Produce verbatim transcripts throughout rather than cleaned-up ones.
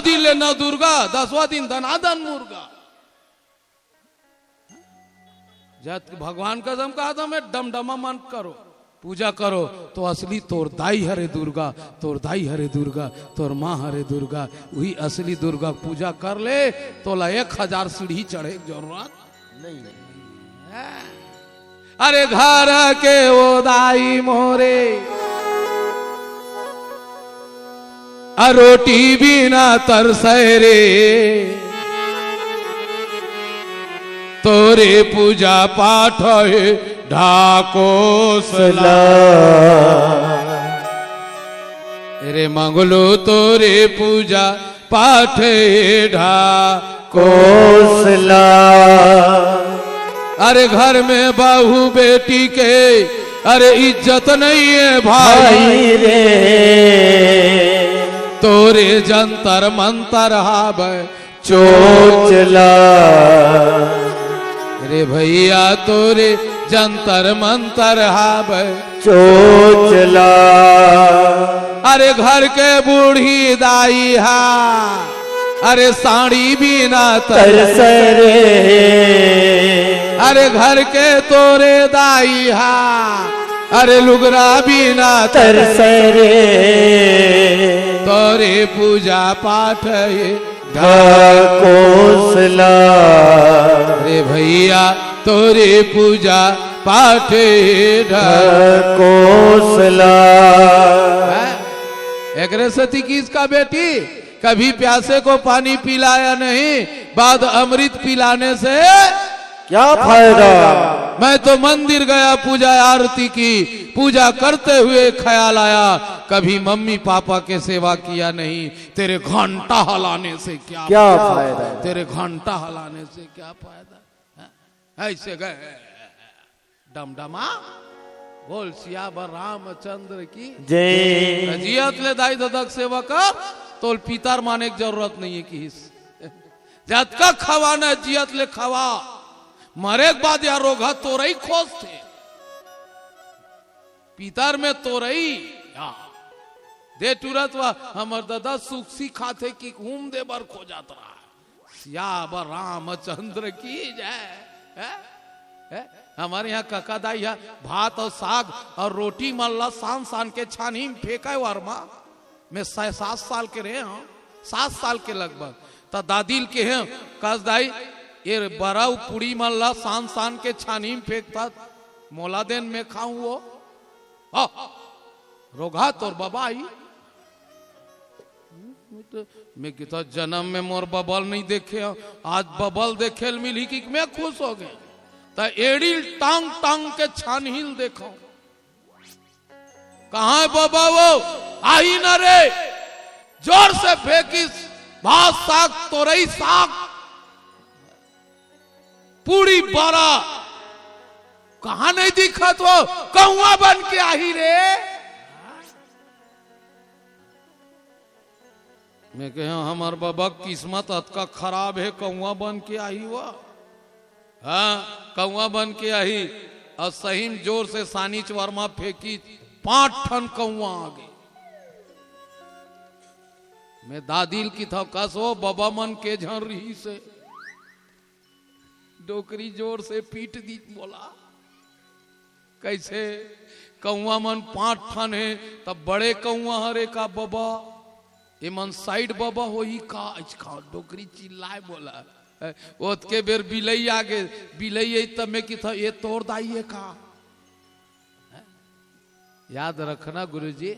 दिन ले नौ दुर्गा, दसवां दिन दनादन मुर्गा। जब भगवान कसम कहा था, मैं डमडमा मन करो, पूजा करो, तो असली तोर दाई हरे दुर्गा, तोर दाई हरे दुर्गा, तोर माँ हरे दुर्गा, वही असली दुर्गा के पूजा कर ले, तोला एक हजार सीढ़ी चढ़े के जरूरत नहीं। अरे घर के ओ दाई मोरे, आ रोटी बिना तरसै रे, तोरे पूजा पाठ हे ढाकोसला। रे मंगलू तोरे पूजा पाठ हे ढाकोसला। अरे घर में बहू बेटी के अरे इज्जत नहीं है भाई। भाई रे। तोरे जंतर मंतर हावय चोचला। रे भैया तोरे जंतर मंतर हावय चोचला। अरे घर के बूढ़ी दाई हा, अरे साड़ी बिना तरसै रे। अरे घर के तोरे दाई हा, अरे लुगरा बिना तरसै रे। तोरे पूजा पाठ हे ढाकोसला। रे भैया तोरे पूजा पाठ हे ढाकोसला। हैं? एकरे सेती किस का बेटी कभी प्यासे को पानी पिलाया नहीं, बाद अमृत पिलाने से क्या फायदा? मैं तो मंदिर गया, पूजा आरती की, पूजा करते हुए ख्याल आया, कभी मम्मी पापा के सेवा किया नहीं, तेरे घंटा हलाने से क्या क्या फायदा? फायदा? तेरे घंटा हलाने से क्या फायदा? हैं? ऐसे गए डमडमा। बोल सियावर रामचंद्र की जय। जियत ले दाई ददा के सेवा कर, तोल पितर माने के जरूरत नहीं है किहिस। जतका खवाना जियत ले खवा, मरे के बाद या रोगहा तोरई खोजथे। पितर में तोरई या दे टुरत वा, हमर ददा सुकसी खाथे कि घूम दे बर खोजत रहा। सियावर रामचंद्र की जय। हैं? हैं? हमर यहाँ कका दाई हा भात अउ साग अउ रोटी मन ला सान सान के छानही म फेंकय वरमा। मैं सै सात साल के रहे हंव, सात साल के लगभग। त दादी ल केहेंव, कस दाई, ए बरा अउ पूड़ी मन ला सान सान के छानही म फेंकथस, मोला देन मैं खाहूं वो। हाँ, रोगहा तोर बबा आही। मैं किथंव जनम में मोर बबा ल नइ देखे हंव, आज बबा ल देखे ल मिलही कि मैं खुश हो गेंव। त एड़ी ल टांग टांग के छानही ल देखंव। कहाँ हे बबा वो? आही न रे। जोर से फेंकिस, भात साग, तोरई साग, पूड़ी बरा। कहाँ नहीं दिखत वो? कौआ बन के आही रे। मैं कहेंव, हमर बबा के किस्मत अतका खराब हे, कौआ बन के आही वो। हाँ, कौआ बन के आही। अउ सही म जोर से सानिच वरमा फेंकी, पांच ठन कौआ आगे। मैं दादी ल किथंव, कस वो बबा मन के झन रिहिसे। डोकरी जोर से पीट दीस मोला। कइसे? कौआ मन पांच ठन हे, त बड़े कौआ हरे का बबा? एमन साइड बबा होही का? अइसका डोकरी चिल्लाय मोला। ओतके बेर बिलई आगे, बिलई आई त मैं किथंव, ए तोर दाई हे का? याद रखना गुरुजी।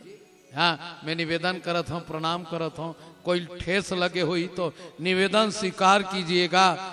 हाँ, मैं निवेदन करत हंव, प्रणाम करत हंव, कोई ठेस लगे होही तो निवेदन स्वीकार कीजिएगा।